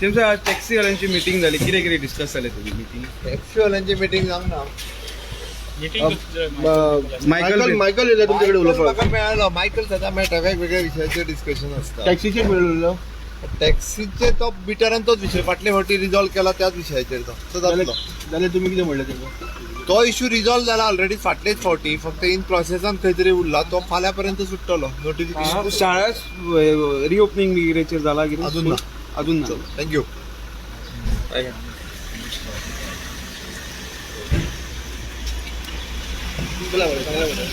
तुमचं आज टॅक्सीवाल्यांची मिटींग जाली, कितें कितें डिस्कस जालें तुजी मिटींग? टॅक्सीवाल्यांची मिटींग जावंक ना. मायकल मायकल येयला तुमच्याकडे उलोवपाक. म्हाका मेळ्ळो मायकल, सदां मेळटा. वेगवेगळ्या विशयाचेर डिस्कशन आसता. टॅक्सीचेर मेळिल्लो. टॅक्सीचे तो बिटरान तोच विशय फाटले फावटी रिजॉल्व केला, त्याच विशयाचेर तो तो जातलो. जाल्यार तुमी कितें म्हणलें तेंका? तो इश्यू रिजॉल्व जाला ऑलरेडी फाटलेच फावटी, फक्त इन प्रोसेसान खंय तरी उरला. तो फाल्यां पर्यंत सुट्टलो नोटिफिकेशन. शाळा रिओपनिंग बिगरेचेर जाला कितें? अजून ना. अजून ना. Thank you. चला बरें, चांगलें बरें.